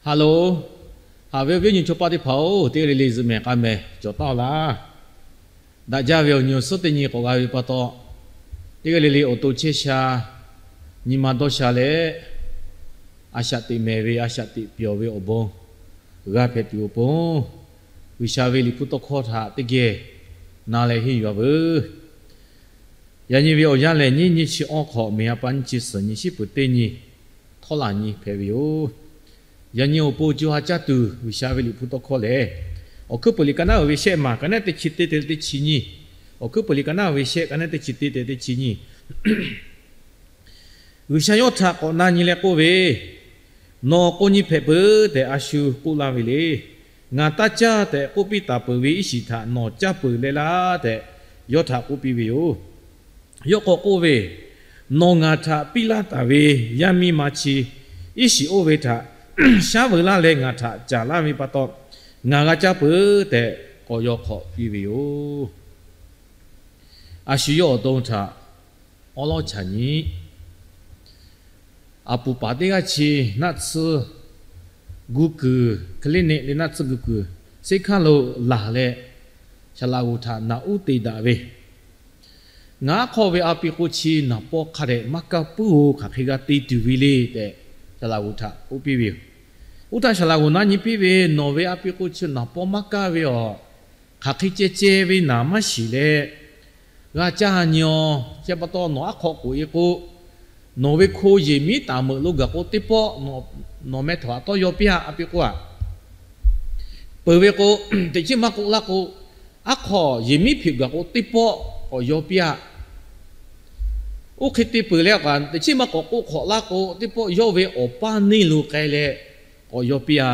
Haˍ loˬ, haꞈ ve awˬ viˉ awˬ nyi chaw paˆ teˇ hpaˍ-oˬ, teˇ g'aˇ le le zuhꞈ mehˍ k'a mehˍ cawˬ taˉ-oˬ laˇ. Daꞈ jaˇ ve awˬ nyi awˬ suhˉ teˇ nyi k'awꞈ g'a ve pa taw, teˇ g'aˇ le le awˬ to chehˇ sha, nyi ma dawˇ sha leh, a shaꞈ teꞈ mehˍ ve, a shaꞈ teꞈ pyawˬ ve awˬ bon g'a hpehꞈ tuˬ awˬ pon, G'uiˬsha ve Liꞈ hpu tawˇ hkawˇ htaꞈ teˇ geh na leh henˇ yuˬ-a veuˬ. Yaꞈ nyi ve awˬ yanˇ lehˬ, nyiˇ nyiˇ chi awˇ hk'awꞈ, meˍ ha pa nyiˇ chi suhˍ nyi, shiˉ peuˍ teˇ nyi, htawˇ laˬ nyi hpehꞈ ve yoˬ. Yaꞈ nyi awˬ pon co ha caˇ tuˬ G'uiˬsha ve Liꞈ hpu tawˇ hkawˇ lehˬ, Awˬ hkuiˉ peuˬ liꞈ ka naˉ uiˍ ve shehˆ maˬ, ka naˉ teˇ chi teˇ te teˇ chi nyi, Awˬ hkuiˉ peuˬ liꞈ ka naˉ uiˍ ve shehˆ, ka naˉ teˇ chi teˇ te teˇ chi nyi. G'uiˬsha yawˇ htaꞈ k'awꞈ na nyi leh k'oˆ ve, Nawˬ k'o nyi hpehꞈ peuˬ tehꞈ a shu k'oˆ laˇ ve le. Ngaˬ taˇ caˇ tehꞈ k'oˆ piˇ taˍ peuˬ ve iˉ shiˍ htaꞈ nawˬ caˇ peuˬ leh laˇ tehꞈ yawˇ htaꞈ k'oˆ piˇ ve yoˬ. Yawˇ k'awꞈ k'oˆ ve, Nawˬ ngaˬ htaꞈ piˇ laˇ taˍ ve yaˇ miˇ ma chi iˉ shiˍ oˇ ve htaꞈ shaˉ veu laˇ leh ngaˬ htaꞈ caˍ laˇ ve pa taw, ngaˬ g'a caˇ peuˬ tehꞈ k'awꞈ yaw hk'awꞈ piˇ ve yoˬ. A shu yawˇ awˬ to htaꞈ awˉ lawˉ chaꞈ nyi. Aˬ puˍ paˍ teˇ g'aˇ chi naˆ tsuhˇ gu kuiˬ, hk'e le neˆ le naˆ tsuhˇ gu kuiˬ, seˉ hkaˇ lo laˬ leh, saˍ laꞈ g'oˍ htaꞈ naꞈ uˉ te daꞈ ve, Ngaˬ aˉ hk'aw ve a pi k'o chi naˍ pawˇ hk'a dehꞈ maˇ kaˇ puiˉ-oˬ, hk'aˬ hk'e g'a te tuˬ ve le tehꞈ, saˍ laꞈ g'oˍ htaꞈ k'oˆ piˇ ve yoˬ. Oˇ htaˇ saˍ laꞈ g'oˍ na nyi piˇ ve, Nawˬ ve a pi k'o chi naˍ pawˇ maˇ kaˇ ve aˬ, hk'aˬ hk'e ceh ceh ve naˍ maˇ shiˍ leh, g'a caˇ nyi-aˬ. Chi pa taw nawˬ aˉ hk'aw k'oꞈ-e k'o, nawˬ ve hko yehˬ miˉ taˍ meuꞈ lo gaˬ k'o teˇ pawˆ nawˬ meh htaꞈ tawˇ yaw piˇ-a, a pi k'o-a. Peuˬ ve k'o, teꞈ chiˉ maˇ k'oˆ laˇ k'o, aˉ hk'aw yehˬ miˉ hpeꞈ gaˬ k'o teˇ pawˆ k'awꞈ yaw piˇ-a. Oˇ hk'e te peuˬ leh, teꞈ chiˉ maˇ k'awꞈ k'oˆ hk'awꞈ laˇ k'o, teˇ pawˆ yawˇ ve awˬ paˇ neˇ lo k'ai leh k'awꞈ yaw piˇ-a.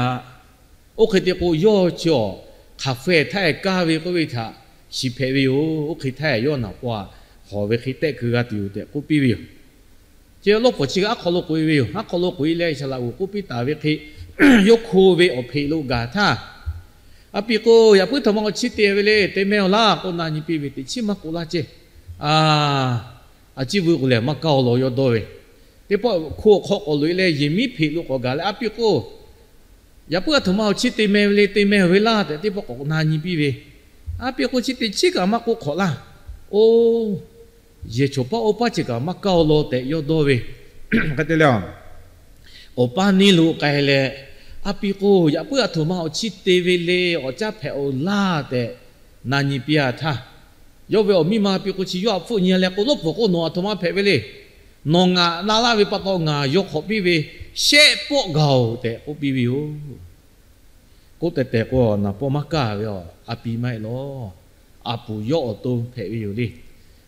Oˇ hk'e te k'o, yawˇ chi awˬ hk'aˬ hpfuh-eˬ htaˇ-eˬ kaˇ ve k'oˆ ve htaꞈ shiˍ hpehꞈ ve yoˬ. Oˇ hk'e htaˇ yawˇ naˍ paw-a hawˍ ve hk'e tehˆ keu g'a tuˬ yoˬ tehꞈ k'oˆ piˇ ve yoˬ. Chi lawˇ pawˍ chi g'a aˉ hk'aw lo k'oꞈ-e ve yoˬ. Aˉ hk'aw lo k'oꞈ-e leh, saˍ laꞈ g'oˍ k'oˆ piˇ taˍ ve hk'e, yawˇ hko ve awˬ hpeꞈ lo gaˬ htaˇ, a pi k'o, Yaꞈ puiˉ htaꞈ ma awˬ chi te ve le, te meh-aˬ laˇ k'oˆ na nyi piˇ ve, teꞈ chiˉ maˇ k'oˆ laˇ ceˇ. A, a ciˉ vuiˇ k'o lehˬ maˇ kaˇ-aˬ law yawˇ dawˇ ve, teˇ pawˆ hko awˬ hk'aw k'awꞈ loꞈ-e leh yehˬ miˉ hpeꞈ lo k'awꞈ gaˬ leh, a pi k'o, Yaꞈ puiˉ aˬ htoꞈ ma awˬ chi te meh ve le, te meh-aˬ ve laˇ tehꞈ teˇ pawˆ k'awꞈ na nyi piˇ ve, a pi k'o, chi teꞈ chiˉ kaꞈ maˇ k'oˆ hk'awꞈ laˇ. Oˇ, yehˬ chawˬ paˇ oˇ paˇ ceuˬ kaꞈ maˇ kaˇ-aˬ law tehꞈ yawˇ dawˇ ve, hk'e te leh, awˬ paˇ neˇ lo k'ai leh, a pi k'o, Yaꞈ puiˉ aˬ htoꞈ ma awˬ chi te ve le, awˬ caˇ hpehꞈ-aˬ laˇ tehꞈ na nyi piˇ-a htaˇ, yawˇ ve awˬ miˇ ma pi k'o chi yawˇ htaꞈ hpfuhˆ nyi leh k'o, Lawˇ pfuhˍ k'o, nawˬ aˬ htoꞈ ma hpehꞈ ve le. Nawˬ ngaˬ na laˇ ve pa taw ngaˬ yaw hk'awꞈ piˇ ve, shehˆ pawˆ gaˬ-oˬ tehꞈ k'oˆ piˇ ve yoˬ. K'oˆ tehˬ tehˬ k'o, naˍ paw maˇ kaˇ ve a, a pi maˇ heˆ lawˬ. Aˬ puˍ yawˇ awˬ to hpehꞈ ve yoˬ le.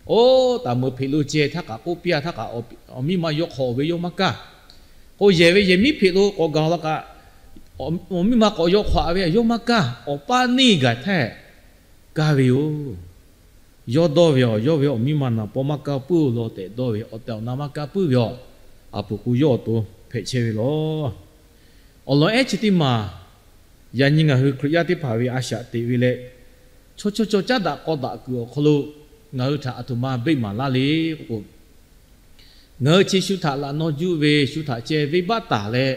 Oˇ, taˍ meuˍ hpeꞈ lo ceh htaˇ kaꞈ k'oˆ piˇ-a htaˇ kaꞈ, awˬ miˇ ma yaw hk'awꞈ ve yawˇ maˇ kaˇ. K'o yehˬ ve yehˬ miˉ hpeꞈ lo k'awꞈ gaˬ la kaꞈ, awˬ miˇ ma k'awꞈ yaw hk'awꞈ ve yawˇ maˇ kaˇ. Awˬ paˇ neˇ gaˬ htaˇ kaˇ ve yoˬ. Yawˇ dawˇ ve a, yawˇ ve awˬ miˇ ma naˍ paw maˇ kaˇ puiˉ-oˬ law tehꞈ dawˇ ve, awˬ tehˬ awˬ na maˇ kaˇ puiˉ ve a, aˬ puˍ k'o yawˇ awˬ to hpehꞈ chehˇ ve lawˬ. Awˬ lawn ehˉ chi teˇ maˬ, yaꞈ nyi ngaˬ hui Hkriꞈ yaˇ teˇ hpaˍ ve a shaꞈ teꞈ ve leh, chaw chaw caˇ daꞈ k'aw daꞈ kuiˬ awˬ hk'aw lo ngaˬ hui htaꞈ aˬ htoꞈ ma beˆ maˍ laˇ le k'o, ngaˬ hui chi shu htaꞈ laꞈ naw juˆ ve, shu htaꞈ ceh venˇbaˆ taˍ leh,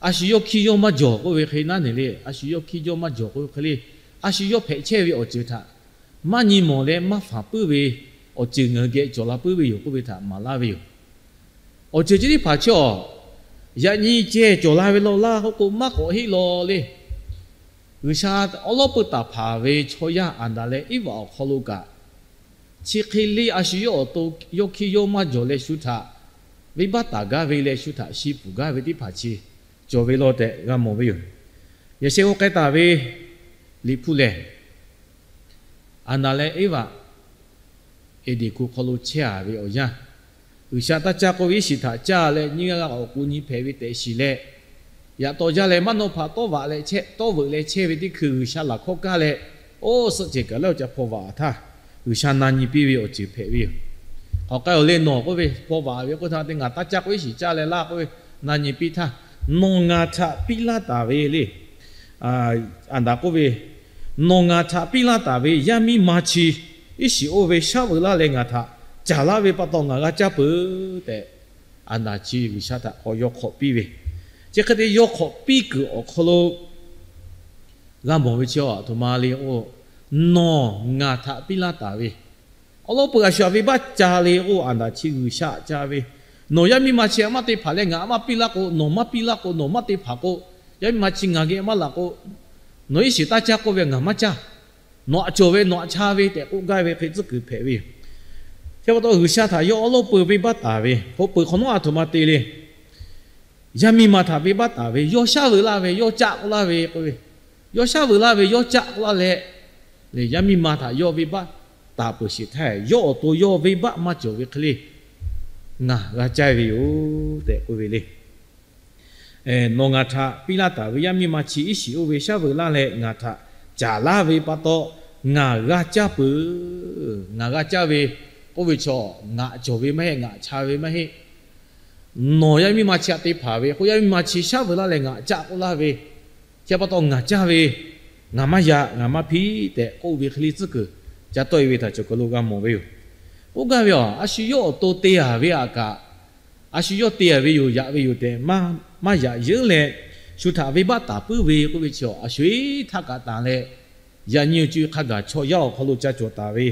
a shu yawˇ hkiˇ yawˇ maˇ jawˬ k'oˆ ve hk'e naˉ neˬ le. A shu yawˇ hkiˇ yawˇ maˇ jawˬ k'oˆ ve hk'e le, a shu yawˇ hpehꞈ chehˇ ve awˬ ceuˬ htaꞈ maˇ nyi mawˬ leh maˇ faˍ puiˉ ve awˬ ceuˬ ngaˬ hui geh cawˬ la puiˉ ve yoˬ k'oˆ ve htaꞈ maˍ laˇ ve yoˬ. Awˬ ceuˬ chi teˇ hpaˍ chi a, yaꞈ nyi ceh cawˬ la ve law laˇ k'oˆ k'o, maˇ k'awꞈ heˆ law le. G'uiˬsha awˉ lawˉ peuˇ taˍ hpaˍ ve chaw yaˇ Aˍdanˍ leh Eˇvaꞈ awˬ hk'aw lo kaꞈ, chi hk'e le a shu yawˇ awˬ to yawˇ hkiˇ yawˇ maˇ jawˬ leh shu htaꞈ venˇbaˆ taˍ gaˇ ve leh shu htaꞈ shi pfuhˍ gaˇ ve teˇ hpaˍ chi cawˬ ve law tehꞈ g'a mawˬ ve yoˬ. Yaꞈ sheh g'aw k'ai taˍ ve Liꞈ hpu lehˬ, Aˍdanˍ leh Eˇvaꞈ Eˍdenˍ hko hk'aw lo chehˇ-a ve awˬ yanˇ, G'uiˬsha taˇ caˇ k'oˆ ve iˉ shiˍ htaꞈ caˇ leh nyiˇ g'aˇ g'aˇ awˬ k'o nyi hpehꞈ ve tehꞈ shiˍ leh, yaꞈ taw jaˇ leh maˇ nawˇ hpaꞈ tawˇ vaꞈ leh chehˇ, tawˇ veuꞈ leh chehˇ ve teˇ hkui G'uiˬsha laˬ hkawˇ kaˇ leh, oˇ suhˆ cehˬ kaˬ lehˬ awˬ ca hpaw vaꞈ htaˇ, G'uiˬsha na nyi piˇ ve awˬ ceuˬ hpehꞈ ve yoˬ. K'awꞈ k'ai-oˬ le nawˬ k'oˆ ve, hpaw vaꞈ ve k'oˆ htaˇ te ngaˬ taˇ caˇ k'oˆ iˉ shiˍ caˇ leh laˇ k'oˆ ve, na nyi piˇ htaˇ, nawˬ ngaˬ htaꞈ piˇ laˇ taˍ ve le. Aˍdanˍ k'oˆ ve, nawˬ ngaˬ htaꞈ piˇ laˇ taˍ ve yaˇ miˇ ma chi iˉ shiˍ oˇ ve shaˉ veu laˇ leh ngaˬ htaꞈ caˍ laˇ ve pa taw ngaˬ g'a caˇ peuˬ tehꞈ, Aˍdanˍ chi G'uiˬsha htaꞈ k'awꞈ yaw hk'awꞈ piˇ ve chi Chi hk'e te yawˇ hk'awꞈ piˇ kuiˬ awˬ hk'aw lo g'a mawˬ ve chi a htoꞈ ma le k'o, nawˬ ngaˬ htaꞈ piˇ laˇ taˍ ve, awˬ lawn peuˬ a shu htaꞈ venˇ baˆ ca le k'o, Aˍdanˍ chi G'uiˬsha ca ve, nawˬ yaˇ miˇ ma chi a maˇ te hpanˍ leh ngaˬ a maˇ piˇ laˇ k'o, nawˬ maˇ piˇ laˇ k'o, nawˬ maˇ te hpanˍ k'o, yaˇ miˇ ma chi ngaˬ geh maˇ laˬ k'o, nawˬ iˉ shiˍ taˇ caˇ k'oˆ ve ngaˬ maˇ caˇ. Nawˬ aꞈ cawˬ ve, nawˬ aꞈ cha ve tehꞈ k'oˆ gaˇ ve hk'e tcuhˉ kuiˬ hpehꞈ ve yoˬ. Chi pa taw G'uiˬsha htaꞈ yawˇ awˬ lawn peuˬ venˇ baˆ taˍ ve, hk'oˆ peuˬ hk'awꞈ nawˉ a htoꞈ ma te le. Yaˇ miˇ ma htaꞈ venˇ baˆ taˍ ve, yawˇ shaˉ veu laˇ ve, yawˇ caˆ k'oˆ laˇ ve k'oˆ ve, yawˇ shaˉ veu laˇ ve, yawˇ caˆ k'oˆ laˇ leh, yaˇ miˇ ma htaꞈ yawˇ venˇ baˆ taˍ peuˬ sheˍ htaˇ, yawˇ awˬ to yawˇ venˇ baˆ maˇ cawˬ ve hk'e le, ngaˬ g'a caˇ ve yoˬ tehꞈ k'oˆ ve le. Nawˬ ngaˬ htaꞈ piˇ laˇ taˍ ve yaˇ miˇ ma chi iˉ shiˍ oˇ ve shaˉ veu laˇ leh ngaˬ htaꞈ caˍ laˇ ve pa taw, ngaˬ g'a caˇ peuˬ. Ngaˬ g'a caˇ ve k'oˆ ve chaw, ngaˬ cawˬ ve maˇ heˆ, ngaˬ cha ve maˇ heˆ. Nawˬ yaˇ miˇ ma chi htaꞈ te hpanˍ ve k'o, yaˇ miˇ ma chi shaˉ veu laˇ leh ngaˬ caˆ k'oˆ laˇ ve, chi pa taw ngaˬ caˇ ve, ngaˬ maˇ yaꞈ, ngaˬ maˇ hpiˇ tehꞈ k'oˆ ve hk'e le tcuhˉ kuiˬ ca tawˆ e ve htaꞈ cawˬ kaˬ lo g'a mawˬ ve yoˬ. K'oˆ gaˇ ve a, a shu yawˇ awˬ to te a ve aꞈ kaꞈ, a shu yawˇ te a ve yoˬ, yaꞈ ve yoˬ tehꞈ maˇ yaꞈ yeunˉ leh, shu htaꞈ venˇ baˆ taˍ puiˉ ve k'oˆ ve chi a, a shu eˉ htaˇ kaꞈ tanˬ leh, yaꞈ nyi awˬ co hk'a gaˬ chaw yaˇ awˬ hk'aw lo ca cawˬ taˍ ve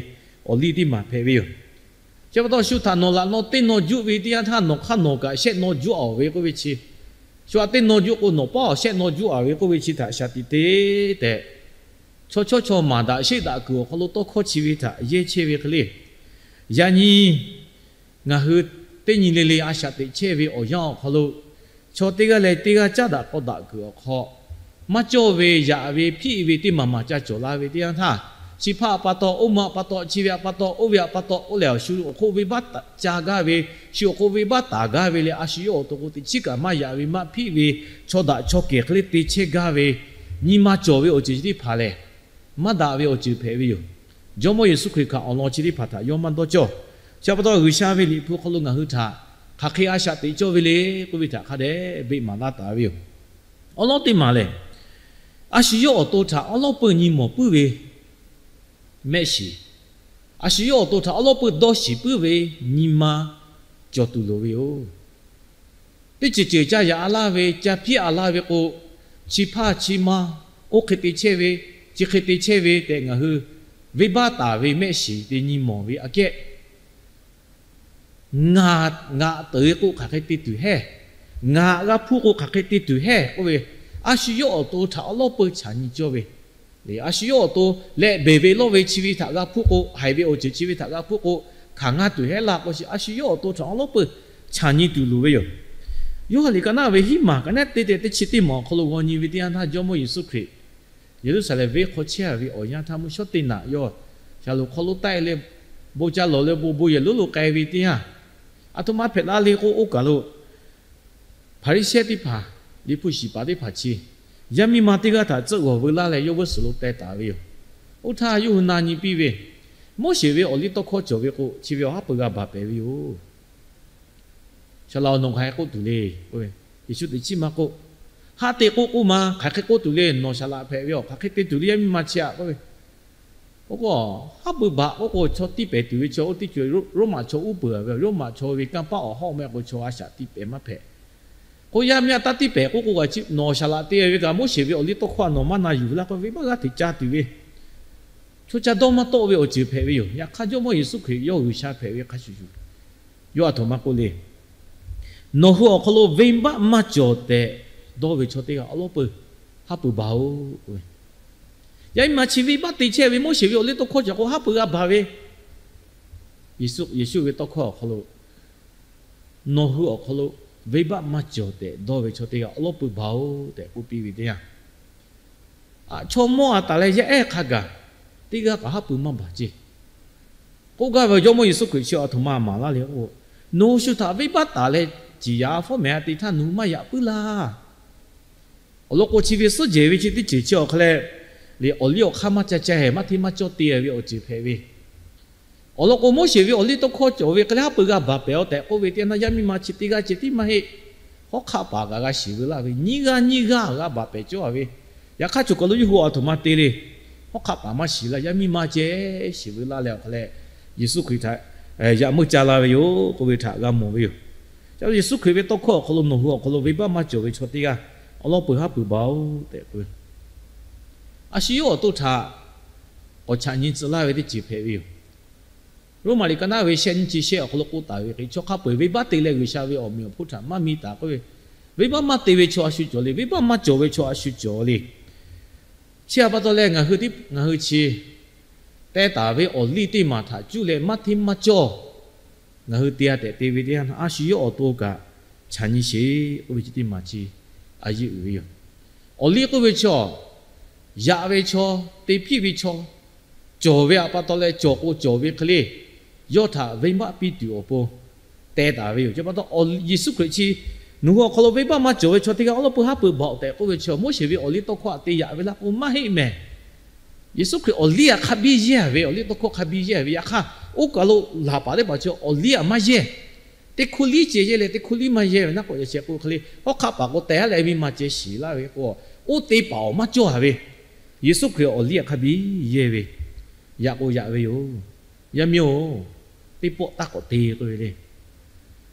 awˬ liˇ teˇ maˬ hpehꞈ ve yoˬ. Chi pa taw shu htaꞈ nawˬ laꞈ naw teˇ naw juˆ ve teˇ yanˇ htaˇ, nawˬ hk'aˇ nawˬ kaꞈ shehˆ naw juˆ a oˬ ve k'oˆ ve chi, shu htaꞈ teˇ naw juˆ k'o nawˬ paˉ awˬ shehˆ naw juˆ a ve k'oˆ ve chi htaꞈ shaˍ tiꞈ te tehꞈ, chaw chawˇ chaw maˍ daꞈ sheˆ daꞈ kuiˬ awˬ hk'aw lo tawˇ hkawˇ chi ve htaꞈ yehˇ chehˇ ve hk'e le. Yaꞈ nyi ngaˬ hui teˇ nyi le le a shaꞈ teꞈ chehˇ ve awˬ yanˇ awˬ hk'aw lo, chaw teˇ g'aˇ leh teˇ g'aˇ caˉ daꞈ k'aw daꞈ kuiˬ awˬ hk'aw, maˇ cawˇ ve yaꞈ ve hpiˆ ve teˇ maˬ maˬ ca cawˬ la ve teˇ yanˇ htaˇ, chi hpaˇ a pa taw, oˇ ma a pa taw, chi ve a pa taw, oˇ ve a pa taw k'oˆ leh, shu awˬ hk'oˆ venˇ baˆ ca gaˇ ve, shu awˬ hk'oˆ venˇ baˆ taˍ gaˇ ve leh, a shu yawˇ awˬ to k'o teꞈ chiˉ kaꞈ maˇ yaꞈ ve maˇ hpiˆ ve, chaw daꞈ chaw kehˬ hk'e le te chehˇ gaˇ ve, nyi ma cawˬ ve awˬ ceuˬ chi teˇ hpaˍ lehˬ, maˇ daꞈ ve awˬ ceuˬ hpehꞈ ve yoˬ. Jawˇmawˇ Yeˍsuˆ Hkriꞈ kaꞈ awˬ lawn chi teˇ hpaˍ htaꞈ yawˇ maˇ dawˇ cawˇ. Chi pa taw G'uiˬsha ve Liꞈ hpu hk'aw lo ngaˬ hui htaꞈ hk'aˬ hk'e a shaꞈ teꞈ cawˇ ve le k'oˆ ve htaꞈ hk'a dehꞈ beˆ maˍ laˇ taˍ ve yoˬ. Awˬ lawn teˇ maˬ lehˬ, a shu yawˇ awˬ to htaꞈ awˬ lawn peuˬ nyi mawˬ puiˉ ve mehˆ shiˍ, a shu yawˇ awˬ to htaꞈ awˬ lawn peuˬ dawˇ shiˍ puiˉ ve nyi ma cawˬ tuˬ loˍ ve yoˬ. Teˇ ceuˬ ceuˬ ca yaꞈ a laˇ ve, ca hpiˆ a laˇ ve k'o, chi hpaˇ chi ma, oˇ hk'e te chehˇ ve, chi hk'e te chehˇ ve tehꞈ ngaˬ hui venˇ baˆ taˍ ve mehˆ shiˍ te nyi mawˬ ve aꞈ kehˉ, ngaˬ ngaꞈ teuˬ ve k'o hk'aˬ hk'e te tuˬ hehˇ, ngaˬ g'a hpuˇ k'o hk'aˬ hk'e te tuˬ hehˇ k'oˆ ve, a shu yawˇ awˬ to htaꞈ awˬ lawn peuˬ chaꞈ nyi cawˇ ve, a shu yawˇ awˬ to leh beˬ ve lawˇ ve chi ve htaꞈ g'a hpuˇ k'o, haiˬ ve awˬ ceuˬ chi ve htaꞈ g'a hpuˇ k'o, hkanˍ ngaˇ tuˬ hehˉ laˇ k'o, a shu yawˇ awˬ to htaꞈ awˬ lawn peuˬ chaꞈ nyi tuˬ loˍ ve yoˬ. Yoˇhanˬ liꞈ ka naˉ ve hiˉ maˬ ka naˉ te te teˇ chi teˇ maˬ awˬ hk'aw lo g'aw nyi ve teˇ yanˇ htaˇ, Jawˇmawˇ Yeˍsuˆ Hkriꞈ Yeˍruˆsaˍlehnˍ venˇ hk'aw chehˇ a ve awˬ yanˇ htaˇ, mvuhˇ shawˉ teˇ naꞈ yawˇ shaˍlonˍ hk'aw lo taˆ e leh, bon ca lawˬ leh bon bon yehˬ lonˉ lo k'ai ve teˇ yanˇ, aˬ htoꞈ ma hpehꞈ la le k'o, oˇ kaˬ lo Hpaˍriˍsehˇ teˇ hpaˍ, liꞈ hpu shiˍ paˍ teˇ hpaˍ chi, yaˇ miˇ ma teˇ g'aˇ htaꞈ tcuhˆ g'awˬ veu laˇ leh yawˇ g'uˇ suhˍ lo teh taˍ ve yoˬ. Oˇ htaˇ yawˇ hui na nyi piˇ ve, Moˉseˍ ve awˬ liˇ tawˇ hkawˇ cawˬ ve k'o, chi ve awˬ haˉ pui g'a baˬ pehˍ ve yoˬ. Shaˍ laꞈ-oˬ, nawˬ hk'aˬ hk'e k'oˆ tuˬ le k'oˆ ve, Yeˍsuˆ teꞈ chiˉ maˇ k'oˆ. Haˆ te k'oˆ k'oˆ ma, hk'aˬ hk'e k'oˆ tuˬ le, nawˬ shaˍ laꞈ hpehꞈ ve awˬ hk'aˬ hk'e te tuˬ le yaˇ miˇ ma chi aꞈ k'oˆ ve. Oˇ k'o, haˉ pui baˬ k'oˆ k'o, chaw tiˇ pehˍ tuˬ ve chaw oˇ teˇ ceuˬ Roˉmaꞈ chaw uˉ peunˍ ve, Roˉmaꞈ chaw ve kanˇ paˆ awˬ hawˉ meh k'o, chaw a shaꞈ tiˇ pehˍ maˇ hpehꞈ. K'o yaˇ miˇ a taˇ tiˇ pehˍ k'oˆ k'o, nawˬ shaˍ laꞈ te ve kaꞈ Moˉseˍ ve awˬ liˇ tawˇ hkawˇ nawˬ maˇ na yuˬ ve laˇ k'o, venˇ baˆ g'aˇ hteꞈ ca tuˬ ve, chaw ca dawˇ maˇ tawˆ ve awˬ ceuˬ hpehꞈ ve yoˬ. Yaꞈ hk'aˇ, Jawˇmawˇ Yeˍsuˆ Hkriꞈ yawˇ G'uiˬsha hpehꞈ ve hk'a shuˍ shuˍ, yawˇ aˬ htoꞈ ma k'oˆ le, nawˬ hui awˬ hk'aw lo venˇ baˆ maˇ cawˬ tehꞈ dawˇ ve chaw teˇ g'aˇ awˬ lawn peuˬ haˉ pui baˬ-oˬ. Yaˇ miˇ ma chi venˇ baˆ te chehˇ ve Moˉseˍ ve awˬ liˇ tawˇ hkawˇ cawˬ k'o haˉ pui g'a baˬ ve, Yeˍsuˆ, Yeˍsuˆ ve tawˇ hkawˇ awˬ hk'aw lo, nawˬ hui awˬ hk'aw lo venˇ baˆ maˇ cawˬ tehꞈ dawˇ ve chaw teˇ g'aˇ awˬ lawn pui baˬ-oˬ tehꞈ k'oˆ piˇ ve teˇ yanˇ, aꞈ, chaw mawˇ a taˍ leh yaˇ ehˉ hk'a gaˬ teˇ g'aˇ kaꞈ haˉ pui maˇ baˬ ceˇ. K'oˆ gaˇ ve Jawˇmawˇ Yeˍsuˆ Hkriꞈ chi aˬ htoꞈ ma maˍ laˇ le k'o, nawˬ hui shu htaꞈ venˇ baˆ taˍ leh ciˍ yaꞈ a fawˉ mehˍ a te htaˇ nawˬ hui maˇ yaꞈ puiˉ laˇ. Awˬ lawn k'o, chi ve suhˉ jehˬ ve chi teˇ ceuˬ chi awˬ hk'a leh, le awˬ liˇ awˬ hk'aˇ maˇ ca ca hehˍ maˇ hteˇ maˇ cawˇ te ve awˬ ceuˬ hpehꞈ ve. Awˬ lawn k'o, Moˉseˍ ve awˬ liˇ tawˇ hkawˇ cawˬ ve hk'e leh haˉ pui g'a baˬ pehˍ-oˬ tehꞈ k'oˆ ve teˇ yanˇ, yaˇ miˇ ma chi teˇ g'aˇ ceh tiˉ maˇ heˆ. Hawˉ hk'aˆ paˍ kaꞈ g'a shiˍ veu laˇ ve, nyiˇ g'aˇ nyiˇ g'aˇ g'a baˬ pehˍ cawˇ a ve. Yaꞈ hk'aˇ, choˬ kaˬ lo yawˇ hui aˬ htoꞈ ma te le. Hawˉ hk'aˆ paˍ maˇ shiˍ laˇ, yaˇ miˇ ma ceh shiˍ veu laˇ leh awˬ hk'a leh, Yeˍsuˆ Hkriꞈ htaꞈ yaꞈ meuˇ ca la ve yoˬ k'oˆ ve htaꞈ g'a mawˬ ve yoˬ. Yeˍsuˆ Hkriꞈ ve tawˇ hkawˇ awˬ hk'aw lo nawˬ hui awˬ hk'aw lo venˇbaˆ maˇ cawˬ ve chaw teˇ g'aˇ awˉ lawˉ peuˬ haˉ peuˬ baˬ-oˬ tehꞈ k'oˆ ve. A shu yawˇ awˬ to htaꞈ k'awꞈ chaꞈ nyi tcuh laˇ ve teˇ ceuˬ hpehꞈ ve yoˬ. Roˉmaꞈ liꞈ ka naˉ ve shehˆ nyiˇ chi shehˆ awˬ hk'aw lo k'oˆ taˍ ve hk'e, chaw hk'a peu-eˬ venˇbaˆ te leh G'uiˬsha ve awˬ meꞈ awˬ hponˇ htaꞈ maˇ mi taˍ k'oˆ ve, venˇbaˆ maˇ te ve chaw a shu cawˬ le. Venˇbaˆ maˇ cawˬ ve chaw a shu cawˬ le. Chi htaꞈ pa taw leh ngaˬ hui, ngaˬ hui chi teh taˍ ve awˬ liˇ teˇ maˬ htaꞈ cuˇ leh maˇ hteˇ maˇ cawˇ ngaˬ hui te-a tehꞈ te ve teˇ yanˇ, a shu yawˇ awˬ to kaꞈ chaꞈ nyi sheˍ k'oˆ ve chi teˇ maˬ chi a yeˇ uiˍ ve yoˬ. Awˬ liˇ k'oˆ ve chaw, yaꞈ ve chaw, te hpiˇ ve chaw, cawˬ ve htaꞈ pa taw leh cawˬ k'o cawˬ ve hk'e le, yawˇ htaꞈ venˇbaˆ piˇ tuˬ awˬ pon teh taˍ ve yoˬ. Chi pa taw Yeˍsuˆ Hkriꞈ chi, nawˬ hui awˬ hk'aw lo venˇbaˆ maˇ cawˬ ve chaw teˇ g'aˇ awˉ lawˉ peuˬ haˉ peuˬ baˬ-oˬ tehꞈ k'oˆ ve chi, Moˉseˍ ve awˬ liˇ tawˇ hkawˇ htaꞈ te yaꞈ ve laˇ k'o maˇ heˆ mehˍ. Yeˍsuˆ Hkriꞈ awˬ liˇ htaꞈ hk'a biˇ yehˇ ve, awˬ liˇ tawˇ hkawˇ hk'a biˇ yehˇ ve. Yaꞈ hk'aˇ, oˇ kaˬ lo laˬ paˍ teˇ hpaˍ chi awˬ liˇ htaꞈ maˇ yehˇ. Teˇ hkuˇ liˇ ceh yehˇ leh teˇ hkuˇ liˇ maˇ yehˇ ve naˉ k'o, yaꞈ sheh k'o hk'e le, hawˉ hk'aˆ paˍ k'o teh-a leh venˇ ma ceh shiˍ laˇ ve k'o, oˇ te paˍ awˬ maˇ cawˇ-a ve. Yeˍsuˆ Hkriꞈ awˬ liˇ htaꞈ hk'a biˇ yehˇ ve, yaꞈ k'o yaꞈ ve yoˬ. Yaˇ miˇ-oˬ, teˇ pawˆ taˇ k'awꞈ te k'oˆ ve le.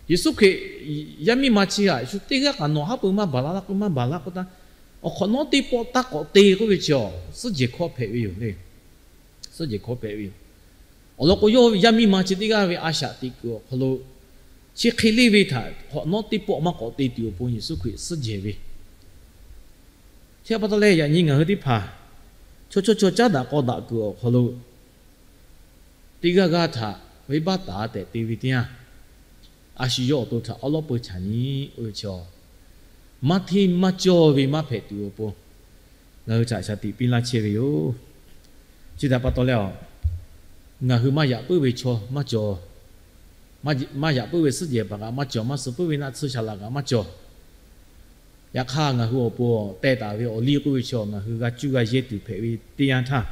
Yeˍsuˆ Hkriꞈ yaˇ miˇ ma chi htaꞈ shu teˇ g'aˇ kaꞈ nawˬ haˉ pui maˇ baˬ laˇ laˇ k'o, maˇ baˬ laˇ k'o taˇ, awˬ hk'awꞈ nawˉ teˇ pawˆ taˇ k'awꞈ te k'oˆ ve chi awˬ suhˉ jehˬ hkawˇ hpehꞈ ve yoˬ le. Suhˉ jehˬ hkawˇ hpehꞈ ve yoˬ. Awˬ lawn k'o, yawˇ yaˇ miˇ ma chi teˇ g'aˇ ve a shaꞈ teꞈ kuiˬ awˬ hk'aw lo chi hk'e le ve htaꞈ hk'awꞈ nawˉ teˇ pawˆ maˇ k'awꞈ te tuˬ awˬ pon Yeˍsuˆ Hkriꞈ suhˉ jehˬ ve. Chi pa taw leh yaꞈ nyi ngaˬ hui teˇ hpaˍ chaw chaw chaw caˉ daꞈ k'aw daꞈ kuiˬ awˬ hk'aw lo teˇ g'aˇ g'aˇ htaꞈ venˇbaˆ taˍ tehꞈ te ve teˇ yanˇ, a shu yawˇ awˬ to htaꞈ awˉ lawˉ peuˬ chaꞈ nyi oˇ ve chaw, maˇ hteˇ maˇ cawˇ ve maˇ hpehꞈ tuˬ awˬ pon ngaˬ hui htaꞈ shaˍ tiꞈ piˇ laˇ chehˇ ve yoˬ. Chi htaꞈ pa taw leh, ngaˬ hui maˇ yaꞈ puiˉ ve chaw maˇ cawˬ, maˇ yaꞈ puiˉ ve suhˉ jehˬ paˍ kaꞈ maˇ cawˬ, maˇ suh puiˉ ve naˆ tsuhˇ shaˍ laꞈ kaꞈ maˇ cawˬ. Yaꞈ hk'aˇ, ngaˬ hui awˬ pon teh taˍ ve awˬ liˇ k'oˆ ve chaw ngaˬ hui g'a cuˇ g'a yehˇ tuˬ hpehꞈ ve teˇ yanˇ htaˇ,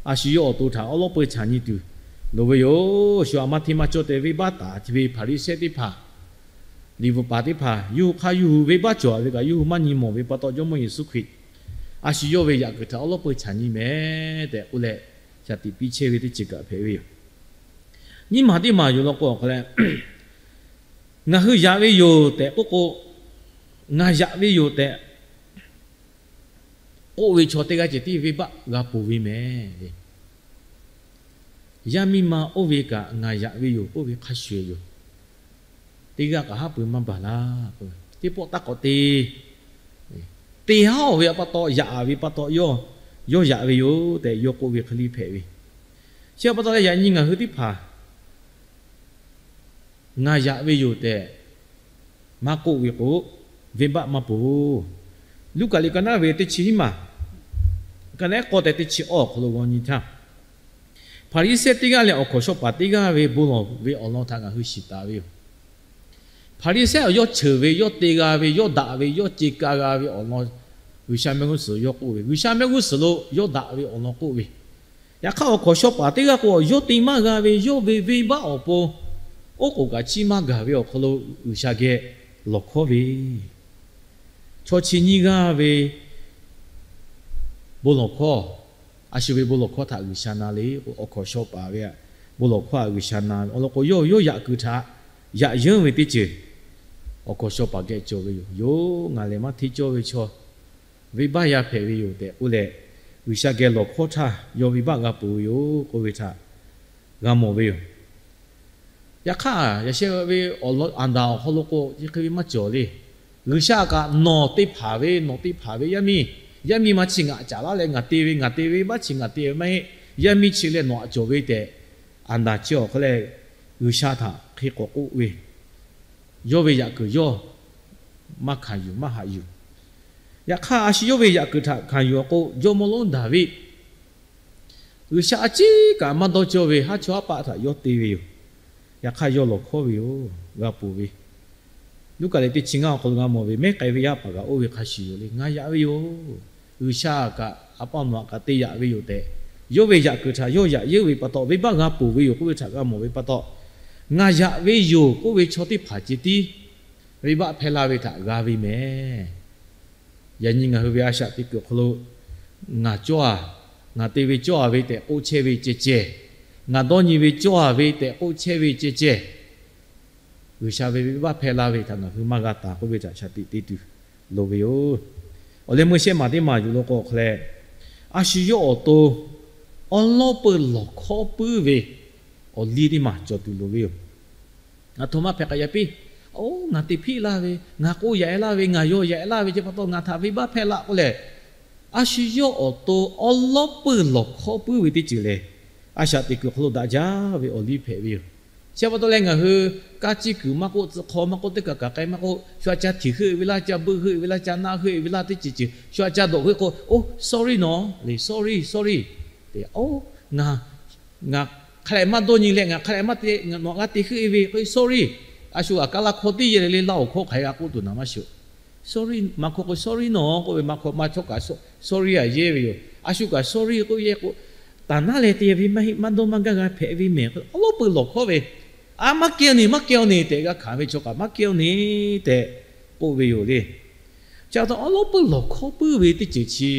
a shu yawˇ awˬ to htaꞈ awˉ lawˉ peuˬ chaꞈ nyi tuˬ loˍ ve yoˬ. Shu htaꞈ maˇ hteˇ maˇ cawˇ te venˇbaˆ taˍ ve Hpaˍriˍsehˇ teˇ hpaˍ, liꞈ bvuhꞈ paˍ teˇ hpaˍ, yawˇ hui hk'aˇ yawˇ hui venˇbaˆ cawˬ ve kaꞈ yawˇ hui maˇ nyi mawˬ ve pa taw, Jawˇmawˇ Yeˍsuˆ Hkriꞈ a shu yawˇ ve yaꞈ kuiˬ htaꞈ awˉ lawˉ peuˬ chaꞈ nyi mehˍ tehꞈ k'oˆ leh, shaˍ tiꞈ piˇ chehˇ ve teˇ ceuˬ kaꞈ hpehꞈ ve yoˬ. Nyiˇ maˬ teˇ maˬ yoˬ law k'o, awˬ hk'aw leh ngaˬ hui yaꞈ ve yoˬ tehꞈ k'oˆ k'o, ngaˬ yaꞈ ve yoˬ tehꞈ k'oˆ ve chaw teˇ g'aˇ ceh tiˉ venˇbaˆ g'a ponˬ ve mehˍ le. Yaˇ miˇ ma oˇ ve kaꞈ ngaˬ yaꞈ ve yoˬ k'oˆ ve hk'a shuˍ yoˬ. Teˇ g'aˇ kaꞈ haˉ pui maˇ baˬ laˇ k'o, teˇ pawˆ taˇ k'awꞈ te. Te haˉ-oˬ ve pa taw, yaꞈ ve pa taw, yawˇ yaꞈ ve yoˬ tehꞈ yawˇ k'oˆ ve hk'e le hpehꞈ ve. Chi pa taw leh yaꞈ nyi ngaˬ hui teˇ hpaˍ ngaˬ yaꞈ ve yoˬ tehꞈ maˇ k'oˆ ve k'o, venˇbaˆ maˇ ponˬ. Luˉkaꞈ liꞈ ka naˉ ve teˇ chi hiˉ maˬ, ka naˉ k'awˇ tehꞈ teˇ chi awˇ awˬ hk'aw lo g'aw nyi htaˇ, Hpaˍriˍsehˇ teˇ g'aˇ leh awˬ hkawnˍ shaw paˍ teˇ g'aˇ ve bon lawˬ ve awˬ lawn htaꞈ ngaˬ hui shiˍ taˍ ve yoˬ. Hpaˍriˍsehˇ yawˇ cheuˬ ve, yawˇ te g'a ve, yawˇ daꞈ ve, yawˇ ce ka g'a ve awˬ lawn G'uiˬsha mehˆ g'uˇ suhˍ yawˇ k'oˆ ve, G'uiˬsha mehˆ g'uˇ suhˍ lo yawˇ daꞈ ve awˬ lawn k'oˆ ve. Yaꞈ hk'aˇ, awˬ hkawnˍ shaw paˍ teˇ g'aˇ k'o, yawˇ te maˇ g'a ve yawˇ ve venˇbaˆ awˬ pon oˉ k'oˍ kaꞈ chiˇ maˇ gaˬ ve awˬ hk'aw lo G'uiˬsha geh lawˬ hkawˉ ve, chaw chi nyiˇ g'aˇ ve bon lawˬ hkawˇ, a shu ve bon lawˬ hkawˇ htaꞈ G'uiˬsha na le k'o, awˬ hkawnˍ shaw paˍ ve bon lawˬ hkawˇ htaꞈ G'uiˬsha na ve awˬ lawn k'o, yawˇ yawˇ yaꞈ kuiˬ htaꞈ yaꞈ yeunˇ ve teˇ ceuˬ awˬ hkawnˍ shaw paˍ geh cawˬ ve yoˬ. Yoˬ, ngaˬ lehˬ maˇ hteˇ cawˇ ve chaw, venˇbaˆ yaˇ hpehꞈ ve yoˬ tehꞈ k'oˆ leh, G'uiˬsha geh lawˬ hkawˉ htaˇ yawˇ venˇbaˆ g'a ponˬ ve yoˬ k'oˆ ve htaꞈ g'a mawˬ ve yoˬ. Yaꞈ hk'aˇ, yaꞈ sheh ve awˬ lawn Aˍdanˍ awˬ hk'aw lo k'o, chi hk'e ve maˇ cawˬ le. G'uiˬsha kaꞈ, nawˬ te hpanˍ ve, nawˬ te hpanˍ ve yaˇ miˇ, yaˇ miˇ ma chi ngaˬ caˍ laˇ leh ngaˬ te ve, ngaˬ te ve venˇbaˆ chi ngaˬ te ve maˇ heˆ. Yaˇ miˇ chi leh nawˬ htaꞈ cawˬ ve tehꞈ, Aˍdanˍ chi awˬ hk'aw leh G'uiˬsha htaꞈ hk'e k'awꞈ k'oˆ ve, yawˇ ve yaꞈ kuiˬ yawˇ maˇ hkanˍ yuˬ, maˇ haꞈ yuˬ. Yaꞈ hk'aˇ, a shu yawˇ ve yaꞈ kuiˬ htaꞈ hkanˍ yuˬ awˬ k'o, jawˇmawˇ lonˉ Daˍviˆ G'uiˬsha a ciˉ kaꞈ maˇ dawˇ cawˇ ve haˉ chaw haˉ paˆ htaꞈ yawˇ te ve yoˬ. Yaꞈ hk'aˇ, yawˇ lawˬ hkawˉ ve yoˬ, g'a ponˬ ve. Luˉkaꞈ liꞈ teˇ chi ngaˇ awˬ hk'aw lo g'a mawˬ ve, mehˉ k'ai ve yaˇ paˍ kaꞈ oˇ ve hk'a shuˍ yoˬ le. Ngaˬ yaꞈ ve yoˬ, G'uiˬsha kaꞈ Aˍpaˍ Noˍaꞈ kaꞈ te yaꞈ ve yoˬ tehꞈ, yawˇ ve yaꞈ kuiˬ htaꞈ yawˇ yaꞈ yeunˇ ve pa taw, venˇbaˆ g'a ponˬ ve yoˬ k'oˆ ve htaꞈ g'a mawˬ ve pa taw, ngaˬ yaꞈ ve yoˬ k'oˆ ve chaw teˇ hpaˍ ceh tiˉ venˇbaˆ hpehˇ laˇ ve htaꞈ g'a ve mehˍ. Yaꞈ nyi ngaˬ hui ve a shaꞈ teꞈ kuiˬ awˬ hk'aw lo, ngaˬ cawˇ-a, ngaˬ te ve cawˇ-a ve tehꞈ k'oˆ chehˇ ve ceh ceh, ngaˬ dawˇ nyi ve cawˇ-a ve tehꞈ k'oˆ chehˇ ve ceh ceh, G'uiˬsha ve venˇbaˆ hpehˇ laˇ ve htaꞈ ngaˬ hui maˇ g'a taˍ k'oˆ ve htaꞈ shaˍ tiꞈ te tuˬ loˍ ve yoˬ. Awˬ leh meuˇ shehˆ maˬ teˇ maˬ yuˬ lo k'o hk'a leh, a shu yawˇ awˬ to awˉ lawˉ peuˇ lawˬ hkawˉ puiˉ ve awˬ liˇ teˇ maˬ cawˬ tuˬ loˍ ve yoˬ. Aˬ htoꞈ ma hpehꞈ k'ai yaꞈ piˇ, oˇ ngaˬ te hpiˆ laˇ ve, ngaˬ k'oˆ yaꞈ e laˇ ve, ngaˬ yaw yaꞈ e laˇ ve, chi pa taw ngaˬ htaꞈ venˇbaˆ hpehˇ laˇ k'oˆ leh, a shu yawˇ awˬ to awˉ lawˉ peuˇ lawˬ hkawˉ puiˉ ve teˇ ceuˬ lehˬ, a shaꞈ teꞈ kuiˬ awˬ hk'aw lo daꞈ jaˇ ve awˬ liˇ hpehꞈ ve yoˬ. Chi pa taw leh ngaˬ hui kaˇ ciˇ kuiˬ maˇ k'oˆ, tcuh hk'aw maˇ k'oˆ, teˇ kaˬ kaˬ k'ai maˇ k'oˆ, shu aꞈ ca htiˍ heuˆ ve laˇ, ca beuˆ heuˆ ve laˇ, ca naˆ heuˆ ve laˇ, teˇ ceuˬ ceuˬ shu aꞈ ca dawˬ heuˆ k'o, oˇ sorry nawˬ le, sorry, sorry, te, oˇ ngaˬ ngaˬ hk'a leh maˇ dawˇ nyi leh, ngaˬ hk'a leh maˇ te, nawˬ g'a te heuˆ e ve k'o, sorry. A shu aꞈ kaˇ laˇ hkawˇ teˇ yehˬ le le, laˇ awˬ hkawˇ hk'aˬ hk'e g'a k'oˆ tuˬ naˍ maˇ shuˍ. Sorry, maˇ hkawˇ k'o, sorry nawˬ k'oˆ ve, maˇ hkawˇ maˇ chawˇ kaꞈ sorry aꞈ yehˇ ve yoˬ. A shu kaꞈ sorry k'oˆ yehˇ k'o, taˍ naˉ leh te ve maˇ heˆ, maˇ dawˇ maˇ gaˇ g'a hpehꞈ ve mehˬ k'o, awˉ lawˉ peuˇ lawˬ hkawˉ ve, a maˇ kehˇ aw neˬ, maˇ kehˇ aw neˬ tehꞈ g'a hkanˍ ve chaw kaꞈ maˇ kehˇ aw neˬ tehꞈ k'oˆ ve yoˬ le. Chi pa taw awˉ lawˉ peuˇ lawˬ hkawˉ puiˉ ve teˇ ceuˬ chi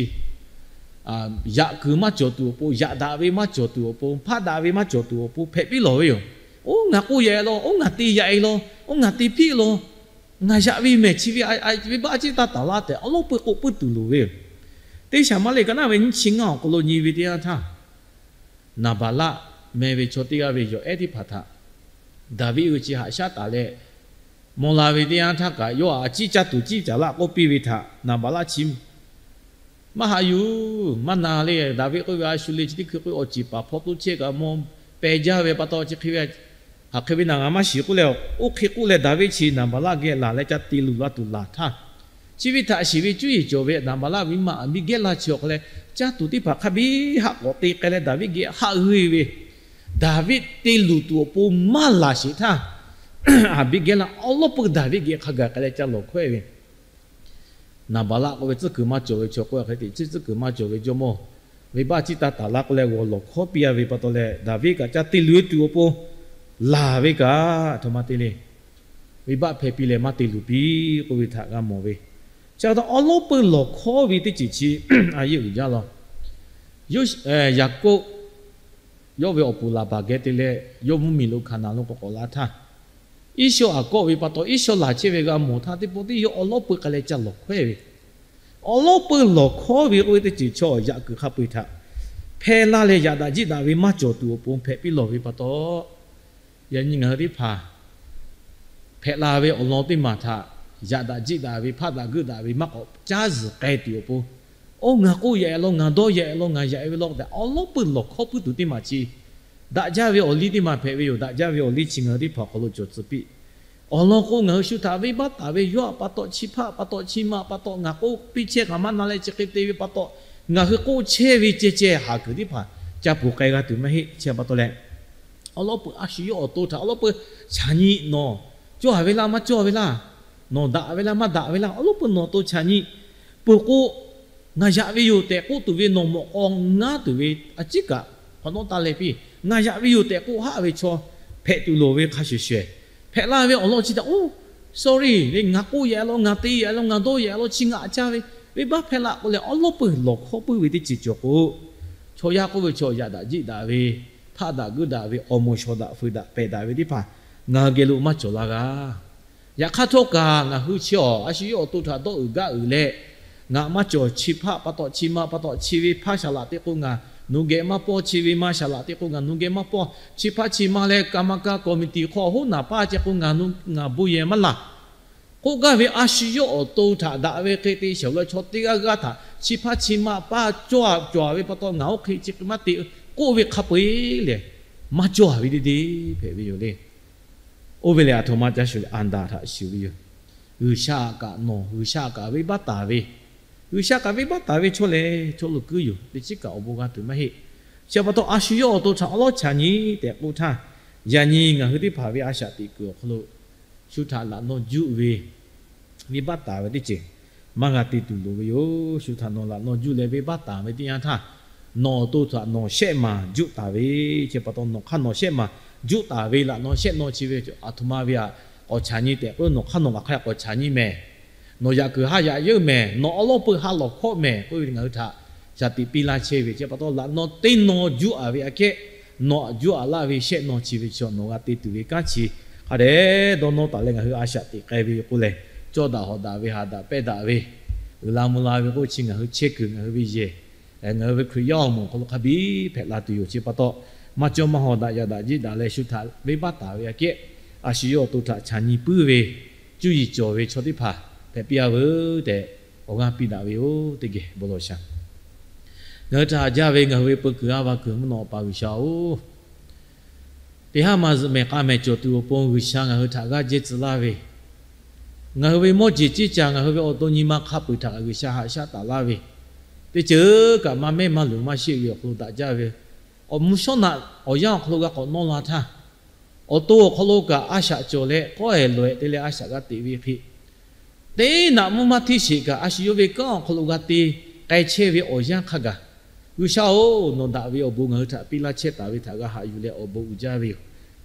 yaꞈ kuiˬ maˇ cawˬ tuˬ awˬ pon, yaꞈ daꞈ ve maˇ cawˬ tuˬ awˬ pon, hpaˆ daꞈ ve maˇ cawˬ tuˬ awˬ pon hpehꞈ piˇ lawˬ ve yoˬ. Oˇ ngaˬ k'oˆ yaꞈ e law, oˇ ngaˬ te yaꞈ e law, oˇ ngaˬ te hpiˆ law, ngaˬ yaꞈ ve mehˬ chi ve, venˇbaˆ a ciˉ taˇ taˍ laˇ tehꞈ awˉ lawˉ peuˇ k'oˆ puiˉ tuˬ loˍ ve yoˬ. Teˇ shaˍ maˇ le, ka naˉ ve nyiˇ chi ngaˇ awˬ hk'aw lo nyi ve teˇ yanˇ htaˇ, Naˍbaˍlaˆ meh ve chaw teˇ g'aˇ ve yawˬ ehˉ teˇ hpaˍ htaꞈ Daˍviˆ hui chi haꞈ shaˉ taˍ leh, maw la ve teˇ yanˇ htaˇ kaꞈ yawˇ a ciˉ caˇ tuˬ ciˉ caˍ laˇ k'oˆ piˇ ve htaꞈ Naˍbaˍlaˆ chi maˇ haꞈ yuˬ, maˇ na le. Daˍviˆ k'oˆ ve, a shu le, chi teˇ hkui k'oˆ ve awˬ ceˬ paˍ hpawˇ toˇ chehˇ kaꞈ maw peh jaˇ ve pa taw, chi hk'e ve hk'aˬ hk'e ve naˬ ngaˬ maˇ shiˍ k'oˆ leh, oˇ hk'e k'oˆ leh Daˍviˆ chi Naˍbaˍlaˆ geh laˬ leh ca te luˬ la tuˬ laˬ htaˇ, chi ve htaꞈ shiˍ ve cuˇ yiˍ cawˬ ve Naˍbaˍlaˆ ve maˇ Aˍbiˇgehˇlaˆ chi awˬ hk'a leh, caˇ tuˬ teˇ hpaˍ hk'a biˇ haˆ k'awꞈ te k'ai leh Daˍviˆ geh haˆ g'uˇ ve, Daˍviˆ te luˬ tuˬ awˬ pon maˇ laˬ sheˍ htaˇ, Aˍbiˇgehˇlaˆ awˉ lawˉ peuˇ Daˍviˆ geh hk'a gaˬ k'ai leh ca lawˬ hkawehˇ ve Naˍbaˍlaˆ k'oˆ ve tcuhˉ kuiˬ maˇ cawˬ ve chaw k'oˆ hk'e te, tcuhˉ kuiˬ maˇ cawˬ ve jawˇmawˇ, venˇbaˆ a ciˉ taˇ taˍ laˇ k'oˆ leh g'awˬ lawˬ hkawˉ piˇ a ve pa taw leh, Daˍviˆ kaꞈ ca te luˬ tuˬ awˬ pon laˬ ve kaꞈ, aˬ htoꞈ ma te le, venˇbaˆ hpehˇ piˇ leh maˇ te luˬ piˇ k'oˆ ve htaꞈ g'a mawˬ ve. Chi pa taw awˉ lawˉ peuˇ lawˬ hkawˉ ve teˇ ceuˬ chi a yeˇ uiˍ jaˇ law. Yaˍkoˆ yawˇ ve awˬ puˍ Laˍbaˍ geh te leh yawˇ mvuhˇmiˬ lo Hkaˍnanˍ lo k'awꞈ k'awꞈ la htaˇ, Iˉsawˇ aꞈ kawˆ ve pa taw, Iˉsawˇ laˬ chehˇ ve g'a mawˬ htaˇ, teˇ pawˆ tiˉ yawˇ awˉ lawˉ peuˇ k'ai leh ca lawˬ hkawehˇ ve. Awˉ lawˉ peuˇ lawˬ hkawˉ ve k'oˆ ve teˇ ceuˬ chaw yaꞈ kuiˬ hk'a peu-eˬ htaꞈ hpehˇ laˇ leh yaꞈ daꞈ jiˆ daꞈ ve maˇ cawˬ tuˬ awˬ pon hpehꞈ piˇ lawˬ ve pa taw, yaꞈ nyi ngaˬ hui teˇ hpaˍ hpehꞈ la ve awˬ lawn teˇ maˬ htaꞈ yaꞈ daꞈ jiˆ daꞈ ve, hpaˆ daꞈ geuˆ daꞈ ve maˇ k'awꞈ caˉ zuhˬ k'ai tuˬ awˬ pon, oˇ ngaˬ k'oˆ yaꞈ e law, ngaˬ dawˇ yaꞈ e law, ngaˬ yaꞈ e ve law tehꞈ awˉ lawˉ peuˇ lawˬ hkawˉ puiˉ tuˬ teˇ maˬ chi daꞈ jaˇ ve awˬ liˇ teˇ maˬ hpehꞈ ve yoˬ. Daꞈ jaˇ ve awˬ liˇ chi ngaˬ hui teˇ hpaˍ awˬ hk'aw lo cawˬ tcuh piˇ. Awˬ lawn k'o, ngaˬ hui shu htaꞈ venˇbaˆ taˍ ve yawˇ htaꞈ pa taw, chi hpaˆ pa taw, chi ma pa taw, ngaˬ k'oˆ piˇ chehˇ kaꞈ maˇ na leh chi hk'e te ve pa taw, ngaˬ hui k'oˆ chehˇ ve ceh ceh haˍ kuiˬ teˇ hpaˍ ca puˬ k'ai g'a tuˬ maˇ heˆ. Chi pa taw leh, awˉ lawˉ peuˇ a shu yawˇ awˬ to htaꞈ awˉ lawˉ peuˇ chaꞈ nyi, nawˬ cawˇ a ve laˇ, maˇ cawˇ ve laˇ, nawˬ daꞈ ve laˇ, maˇ daꞈ ve laˇ, awˉ lawˉ peuˇ nawˬ awˬ to chaꞈ nyi. Peuˬ k'o, ngaˬ yaꞈ ve yoˬ tehꞈ k'oˆ tuˬ ve nawˬ mawꞈ k'aw ngaˉ tuˬ ve a ciˉ kaꞈ hk'awꞈ nawˉ taˇ leh piˇ. Ngaˬ yaꞈ ve yoˬ tehꞈ k'oˆ haˆ ve chaw hpehꞈ tuˬ loˍ ve hk'a shuˍ shuˍ, hpehꞈ la ve awˬ lawn chi htaꞈ, oˇ, sorry le, ngaˬ k'oˆ yaꞈ law, ngaˬ te yaꞈ law, ngaˬ dawˇ yaꞈ law, chi ngaˬ caˇ ve, venˇbaˆ hpehˇ laˇ k'oˆ leh awˉ lawˉ peuˇ lawˬ hkawˉ puiˉ ve teˇ ceuˬ cawˬ k'o, chaw yaˇ k'oˆ ve chaw yaꞈ daꞈ jiˆ daꞈ ve, hpaˆ daꞈ geuˆ daꞈ ve, awˬ moˍ shawˍ daꞈ fuiˍ daꞈ pehˬ daꞈ ve teˇ hpaˍ ngaˬ hui geh lo maˇ cawˬ la g'a. Yaꞈ hk'aˇ htawˇ kaꞈ ngaˬ hui chi awˬ a shu yawˇ awˬ to htaꞈ dawˇ uiˍ gaˇ uiˍ leh, ngaˬ maˇ cawˬ, chi hpaˆ pa taw, chi ma pa taw, chi ve hpaˇ shaˍ laꞈ te k'o ngaˬ nawˬ geh maˇ pawˇ, chi ve ma shaˍ laꞈ te k'o ngaˬ nawˬ geh maˇ pawˇ, chi hpaˇ chi ma leh กรรมการ committee hk'aw hoˉ naˍ paˇ ceh k'o ngaˬ nawˬ ngaˬ bon yehˬ maˇ laˬ k'oˆ gaˇ ve a shu yawˇ awˬ to htaꞈ daꞈ ve hk'e te shawˍ leh chaw teˇ g'aˇ g'aˇ htaꞈ chi hpaˇ chi ma paˇ cawˇ a cawˬ ve pa taw ngaˬ oˇ hk'e chi hk'e maˇ te k'oˆ ve hk'a peu-eˬ lehˬ, maˇ cawˇ a ve teˇ deˇ hpehꞈ ve yoˬ le. Oˇ ve lehˬ, aˬ htoꞈ ma ca shuˍ leh, Aˍdanˍ htaꞈ shuˍ ve yoˬ. G'uiˬsha aꞈ kaꞈ nawˬ, G'uiˬsha aꞈ kaꞈ venˇbaˆ taˍ ve, G'uiˬsha kaꞈ venˇbaˆ taˍ ve chaw lehˬ, chaw lo kuiˉ yoˬ. Teˇ chiˉ kaꞈ awˬ bon g'a tuˬ maˇ heˆ. Chi pa taw, a shu yawˇ awˬ to htaꞈ awˉ lawˉ chaꞈ nyi tehꞈ k'oˆ htaˇ, yaꞈ nyi ngaˬ hui teˇ hpaˍ ve a shaꞈ teꞈ kuiˬ awˬ hk'aw lo shu htaꞈ laꞈ naw juˆ ve, venˇbaˆ taˍ ve teˇ ceuˬ maˇ g'a te tuˬ loˍ ve yoˬ. Shu htaꞈ nawˬ laꞈ naw juˆ leh venˇbaˆ taˍ ve teˇ yanˇ htaˇ, nawˬ awˬ to htaꞈ nawˬ shehˆ maˬ juˆ taˍ ve, chi pa taw nawˬ hk'aˇ nawˬ shehˆ maˬ juˆ taˍ ve laꞈ naw shehˆ naw chi ve aˬ htoꞈ ma ve aꞈ k'awꞈ chaꞈ nyi tehꞈ k'oˆ, nawˬ hk'aˇ nawˬ kaꞈ hk'a k'awꞈ chaꞈ nyi mehˍ. Nawˬ yaꞈ kuiˬ haˉ yaꞈ yeunˇ mehˍ. Nawˬ awˉ lawˉ peuˇ ha lawˬ hkawˆ mehˍ k'oˆ ve ngaˬ hui htaꞈ shaˍ tiꞈ piˇ laˇ chehˇ ve. Chi pa taw laꞈ naw teˇ naw juˆ a ve aꞈ kehˉ, nawˬ aꞈ juˆ a laˇ ve shehˆ naw chi ve chi nawˬ g'a te tuˬ ve kanˉ chi hk'e Hk'a dehꞈ dawˇ nawˇ taˍ leh ngaˬ hui a shaꞈ teꞈ k'ai ve k'oˆ leh, cawˇ daꞈ hawˍ daꞈ ve, haꞈ daꞈ pehnˇ daꞈ ve, uiˍ la mvuh la ve k'oˆ chi ngaˬ hui chehˇ kuiˬ ngaˬ hui ve yehˬ, ngaˬ hui ve Hkriꞈ yaˇ awˬ moˍ awˬ hk'aw lo hk'a biˇ hpehꞈ la tuˬ yoˬ. Chi pa taw, maˇ cawˇ maˇ hawˍ daꞈ yaꞈ daꞈ jiˆ daꞈ leh shu htaꞈ venˇbaˆ taˍ ve aꞈ kehˉ, a shu yawˇ awˬ to htaꞈ chaˬ nyi puiˉ ve, cuˇ yiˍ cawˬ ve chaw teˇ hpaˍ hpehꞈ piˇ a veuˬ tehꞈ awˬ g'aˇ piˇ daꞈ ve yoˬ. Teˇ geh bon lawˬ shaˍ. Ngaˬ hui htaꞈ haꞈ jaˇ ve ngaˬ hui ve peu kuiˬ a va kuiˬ mvuhˇ naw Awˬ pa G'uiˬsha-oˬ, teˇ haˉ ma zuhꞈ mehˍ k'a mehˍ cawˬ tuˬ awˬ pon G'uiˬsha ngaˬ hui htaꞈ g'aˇ jehˇ tcuh laˇ ve, ngaˬ hui ve mawˇ jeˬ ceˇ caˬ ngaˬ hui ve awˬ to nyi ma hk'a peu-eˬ htaꞈ G'uiˬsha haꞈ shaˉ taˍ laˇ ve, teˇ ceuˬ kaꞈ maˇ mehˉ maˇ luˬ maˇ sheˆ ve awˬ hk'aw lo daꞈ jaˇ ve, awˬ mvuhˇ shawˉ naꞈ awˬ yanˇ awˬ hk'aw lo g'a k'awꞈ nawˇ la htaˇ, awˬ to awˬ hk'aw lo kaꞈ a shaꞈ cawˬ leh k'awehˬ lawehˬ te leh a shaꞈ g'a teꞈ ve hk'e, teˇ naꞈ mvuhˇ maˇ hteˇ sheˍ kaꞈ a shu yawˇ ve kanˉ awˬ hk'aw lo g'a te k'ai chehˇ ve awˬ yanˇ hk'a gaˬ, G'uiˬsha-oˬ, nawˬ daꞈ ve awˬ bon ngaˬ hui htaꞈ piˇ laˇ chehˇ taˍ ve htaꞈ g'a haꞈ yuˬ leh awˬ bon uiˍ jaˇ ve yoˬ.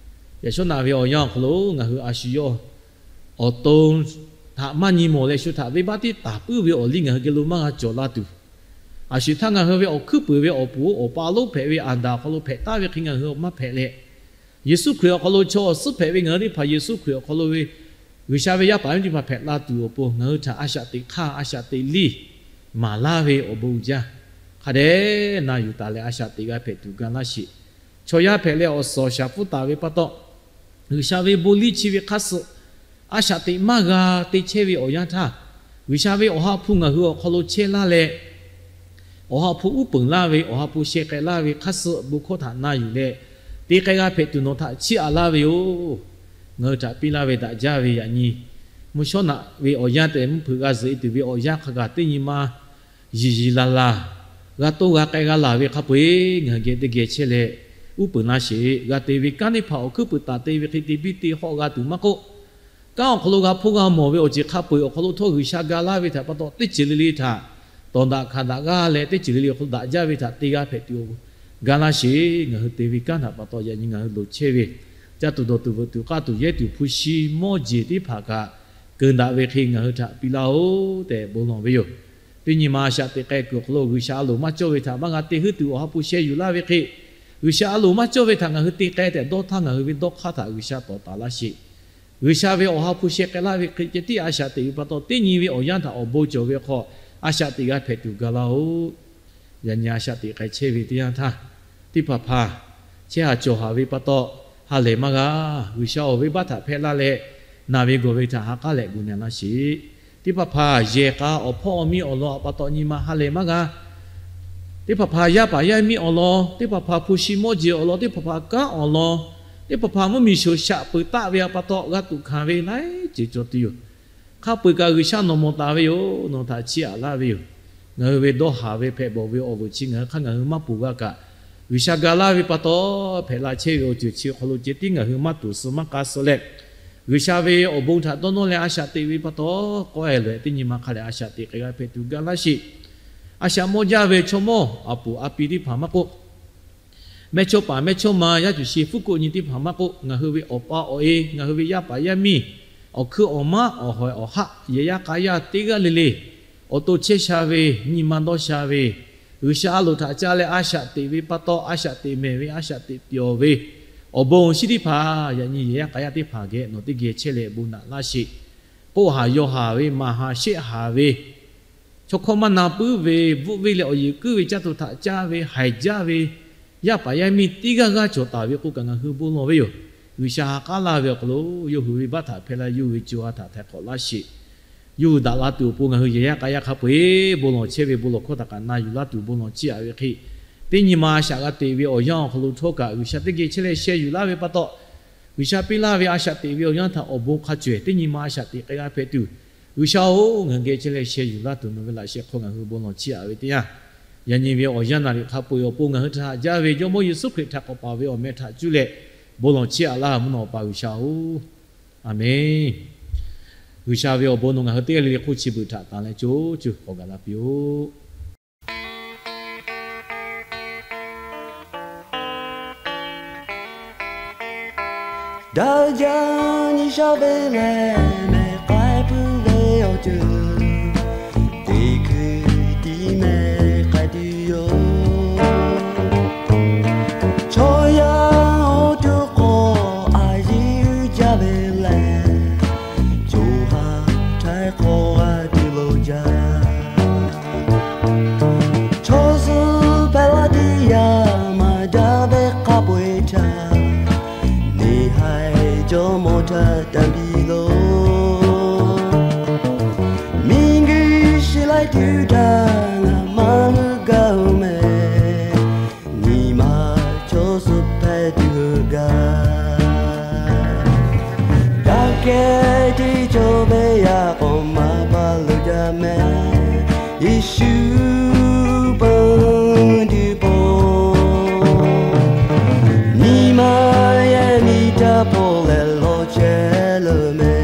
Yaꞈ shawˉ naꞈ ve awˬ yanˇ awˬ hk'aw lo ngaˬ hui a shu yawˇ awˬ to htaꞈ maˇ nyi mawˬ leh shu htaꞈ venˇbaˆ tiˉ taˍ puiˉ ve awˬ liˇ ngaˬ hui geh lo maˇ g'a cawˬ la tuˬ, a shu htaˇ ngaˬ hui ve awˬ hkuiˉ puiˍ ve awˬ pon awˬ pa lonˉ hpehꞈ ve Aˍdanˍ awˬ hk'aw lo hpehꞈ taˍ ve hk'e ngaˬ hui maˇ hpehꞈ leh, Yeˍsuˆ Hkriꞈ awˬ hk'aw lo chaw awˬ suhˉ hpehꞈ ve ngaˬ hui teˇ hpaˍ Yeˍsuˆ Hkriꞈ awˬ hk'aw lo ve G'uiˬsha ve yaˇ paˍ yaˇ miˇ teˇ hpaˍ hpehꞈ la tuˬ awˬ pon ngaˬ hui htaꞈ a shaꞈ teꞈ hk'aˇ a shaꞈ teꞈ liˇ maˍ laˇ ve awˬ bon uiˍ jaˇ. Hk'a dehꞈ na yuˬ taˍ leh a shaꞈ teꞈ g'a hpehꞈ tuˬ ga laˇ sheˍ. Chaw yaˇ hpehꞈ leh awˬ suhˍ awˬ shaˍ pfuhˇ taˍ ve pa taw, G'uiˬsha ve bon liˇ chi ve hk'aˇ suh a shaꞈ teꞈ maˇ g'a te chehˇ ve awˬ yanˇ htaˇ, G'uiˬsha ve Awˬ ha hpu ngaˬ hui awˬ hk'aw lo chehˇ laˇ leh, Awˬ ha hpu uˉ peunˍ laˇ ve, Awˬ ha hpu sheh k'ai laˇ ve hk'aˇ suh bon hkawˇ htaꞈ na yuˬ leh, te k'ai g'a hpehꞈ tuˬ nawˬ htaꞈ chiˇ aꞈ laˇ ve yoˬ. Ngaˬ hui htaꞈ piˇ laˇ ve daꞈ jaˇ ve yaꞈ nyi mvuhˇ shawˉ naꞈ ve awˬ yanˇ tehꞈ mvuhˇ hpeuꞈ g'a zuhꞈ e tuˬ ve awˬ yanˇ hk'a gaˬ teˇ nyi ma yiˬ yiˬ laˬ laˬ, g'a toˇ g'a k'ai g'a laˬ ve hk'a peu-eˬ ngaˬ hui geh teˇ geh chehˇ leh, uˉ peunˍ laˇ sheˍ. G'a te ve kanˉ teˇ hpaˍ awˬ hkuiˉ puiˍ taˍ te ve hk'e te biˇ te hawˆ g'a tuˬ maˇ k'oˆ, kanˉ awˬ hk'aw lo g'a hpoˇ g'a mawˬ ve awˬ ceuˬ hk'a peu-eˬ awˬ hk'aw lo htawˇ G'uiˬsha ga laˇ ve htaꞈ pa taw, teˇ ceuˬ le le htaꞈ tawˍ daꞈ hkanˍ daꞈ g'aˇ leh teˇ ceuˬ le le awˬ hk'aw lo daꞈ jaˇ ve htaꞈ te g'a hpehꞈ tuˬ ga laˇ sheˍ. Ngaˬ hui te ve kanˉ htaꞈ pa taw yaꞈ nyi ngaˬ hui loˍ chehˇ ve caˇ tuˬ dawˬ tuˬ veuꞈ tuˬ k'aˇ tuˬ yehˇ tuˬ hpu shi mawˇ jeˬ teˇ hpaˍ kaꞈ keun daꞈ ve hk'e ngaˬ hui htaꞈ piˇ laˇ-oˬ tehꞈ bon lawˬ ve yoˬ. Teˇ nyi ma a shaꞈ teꞈ k'ai kuiˬ awˬ hk'aw lo G'uiˬsha a loˍ maˇ cawˇ ve htaꞈ maˇ g'a te heuˆ tuˬ Awˬ ha hpu sheh yuˬ laˇ ve hk'e, G'uiˬsha a loˍ maˇ cawˇ ve htaꞈ ngaˬ hui te k'ai tehꞈ dawˇ htaˇ ngaˬ hui ve dawˇ hk'aˇ htaꞈ G'uiˬsha tawˍ taˍ laˇ sheˍ. G'uiˬsha ve Awˬ ha hpu sheh k'ai laˇ ve hk'e ceh tiˉ a shaꞈ teꞈ ve pa taw, teˇ nyi ve awˬ yanˇ htaꞈ awˬ bon cawˬ ve hk'aw a shaꞈ teꞈ g'a hpehꞈ tuˬ ga laˇ-oˬ. Yaꞈ nyi a shaꞈ teꞈ k'ai chehˇ ve teˇ yanˇ htaˇ, teˇ hpaˍ hpaˍ chehˇ haˍ cawˬ haˍ ve pa taw, ha lehˬ maˇ g'a. G'uiˬsha awˬ venˇbaˆ htaꞈ hpehˇ laˇ leh, naˬ ve gawˬ ve htaꞈ ha k'aˉ leh gu na laˇ sheˍ. Teˇ hpaˍ hpaˍ yehˬ k'a awˬ hpawˇ awˬ miˇ awˬ lawn pa taw nyi ma ha lehˬ maˇ g'a. Teˇ hpaˍ hpaˍ yaˇ paˍ yaˇ miˇ awˬ lawn, teˇ hpaˍ hpaˍ hpu shi mawˇ jeˬ awˬ lawn, teˇ hpaˍ hpaˍ kanˉ awˬ lawn, teˇ hpaˍ hpaˍ mvuhˇmiˬ shoˍ shaꞈ peuˬ taˆ ve pa taw g'a tuꞈ hkanˍ ve laiˉ ceuˬ cawˬ tuˬ yoˬ. Hk'a peu-eˬ kaꞈ G'uiˬsha nawˬ mawˬ taˍ ve yoˬ. Nawˬ htaꞈ chiˇ aꞈ laˇ ve yoˬ. Ngaˬ hui ve dawˇ haˍ ve hpehꞈ bawˬ ve awˬ vuiˬ chi ngaˬ hui hk'aˇ ngaˬ hui maˇ ponˬ g'a kaꞈ, G'uiˬsha ga laˇ ve pa taw hpehꞈ la chehˇ ve awˬ ceuˬ chi awˬ hk'aw lo ceh tiˉ ngaˬ hui maˇ tuˍ suh maˇ k'a suh leh, G'uiˬsha ve awˬ bon htaꞈ dawˇ nawˇ leh a shaꞈ teꞈ ve pa taw, k'awehˬ lawehˬ teˇ nyi ma hk'a lehˬ a shaꞈ teꞈ k'ai g'a hpehꞈ tuˬ ga laˇ sheˍ. A shaꞈ mawˇ jaˇ ve chaw mawˇ a puˍ a pi teˇ hpaˍ maˇ k'oˆ, mehˇchawˇpaˍ mehˇchawˇma yaˇ cuˬ shi fuˉ koˆ nyi teˇ hpaˍ maˇ k'oˆ, ngaˬ hui ve awˬ pa awˬ e, ngaˬ hui ve yaˇ paˍ yaˇ miˇ, awˬ hkui awˬ maˉ awˬ hawehˬ awˬ haˆ yehˬ yaˇ k'a yaˇ teˇ g'aˇ le le, awˬ to chehˇ sha ve, nyi ma dawˇ sha ve, G'uiˬsha a loˍ htaꞈ ca leh a shaꞈ teꞈ ve pa taw, a shaꞈ teꞈ mehˍ ve, a shaꞈ teꞈ pyawˬ ve awˬ bon awˬ shinˉ teˇ hpaˍ yaꞈ nyi yehˬ yaˇ k'a yaˇ teˇ hpaˍ geh nawˬ teˇ geh chehˇ leh bon naꞈ laˇ sheˍ. K'oˆ haˍ yaw haˍ ve, maˍ haˍ sheˆ haˍ ve, chaw hkawˇ maˇ na puiˉ ve, bvuhˆ ve leh awˬ yeˬ kuiˉ ve caˇ tuˬ htaꞈ caˇ ve, haiˬ jaˇ ve yaˇ paˍ yaˇ miˇ teˇ g'aˇ g'aˇ cawˬ taˍ ve k'oˆ kaꞈ ngaˬ hui bon lawˬ ve yoˬ. G'uiˬsha ha k'aˉ laˇ ve awˬ hk'aw lo yawˇ hui ve baˆ htaꞈ hpehˇ laˇ, yawˇ hui ve co ha htaꞈ htaiˍ hk'awꞈ laˇ sheˍ. Yawˇ hui daꞈ la tuˬ awˬ pon ngaˬ hui yehˬ yaˇ k'a yaˇ hk'a peu-eˬ bon lawˬ chehˇ ve bon lawˬ hkawˇ htaꞈ kaꞈ na yuˬ laˇ tuˬ bon lawˬ chiˇ aꞈ ve hk'e, teˇ nyi ma a shaꞈ g'a teꞈ ve awˬ yanˇ awˬ hk'aw lo htawˇ kaꞈ G'uiˬsha teˇ geh chehˇ leh sheh yuˬ laˇ ve pa taw, G'uiˬsha piˇ laˇ ve a shaꞈ teꞈ ve awˬ yanˇ htaꞈ awˬ bon hk'a cawehˬ teˇ nyi ma a shaꞈ teꞈ k'ai g'a hpehꞈ tuˬ, G'uiˬsha-oˬ, ngaˬ geh chehˇ leh sheh yuˬ laˇ tuˬ nawˬ ve laꞈ sheh hk'aw ngaˬ hui bon lawˬ chiˇ aꞈ ve teˇ yanˇ, yaꞈ nyi ve awˬ yanˇ naˍ riˍ hk'a peu-eˬ awˬ pon ngaˬ hui htaꞈ haꞈ jaˇ ve Jawˇmawˇ Yeˍsuˆ Hkriꞈ htaꞈ k'awꞈ paˍ ve awˬ meh htaꞈ cuˇ leh bon lawˬ chiˇ aꞈ laˇ mvuhˇ naw pa G'uiˬsha-oˬ, Aˍmenˇ. G'uiˬsha ve awˬ bon nawˬ ngaˬ hui teˇ g'aˇ le le hk'oˆ chi beuꞈ htaꞈ tanˬ leh co co k'awꞈ gaˬ la piˇ-oˆ. Daꞈ jaˇ nyi sha ve lehˬ, mehˬ k'ai puiˉ ve awˬ ceuˬ teˇ hkui tiˉ mehˬ k'ai tuˬ yoˬ. Chaw yaˇ awˬ to k'o, a yiˇ uiˍ jaˇ ve hk'aw g'a tuˬ lo jaˇ. Chaw suhˍ hpehꞈ la teˇ yanˇ, maˍ jaˇ ve hk'a peu-eˬ htaꞈ, neˇ haiˬ jawˇmawˇ htaꞈ tanˇ piˇ loˬ. Miˬguiˬ shiˍ laiˉ tuˬ htaꞈ ngaˬ maˇ hu gaˇ-oˬ mehˍ. Nyi ma chaw suhˍ hpehꞈ tuˬ hui gaˇ. Daꞈ kehˉ teˇ cawˬ ve yaꞈ k'awꞈ maˍ pa loˬ jaˇ mehˍ. Yeˍsuˆ peuˬ tuˬ pon, nyi ma yehˬ miˬ htaˇ hpaw leh lawˬ chehˇ leuˬ mehˍ.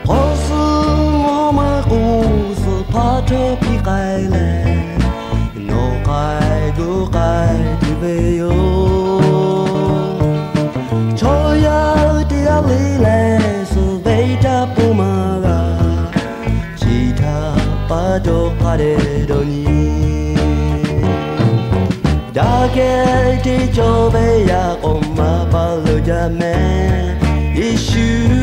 K'awꞈ suh mawˇ meuˇ k'o, suhˍ hpaˇ htawˇ piˇ k'ai leh, nawˬ k'ai gu k'ai tuˬ ve yoˬ. Chaw yaˇ teˇ g'aˇ le leh, suhˍ ve htaˇ pon maˇ g'a, chi htaꞈ pa taw hk'a dehꞈ dawˇ nyi. Daꞈ kehˉ teˇ cawˬ ve yaꞈ k'awꞈ maˍ pa loˬ jaˇ mehˍ. Yeˍsuˆ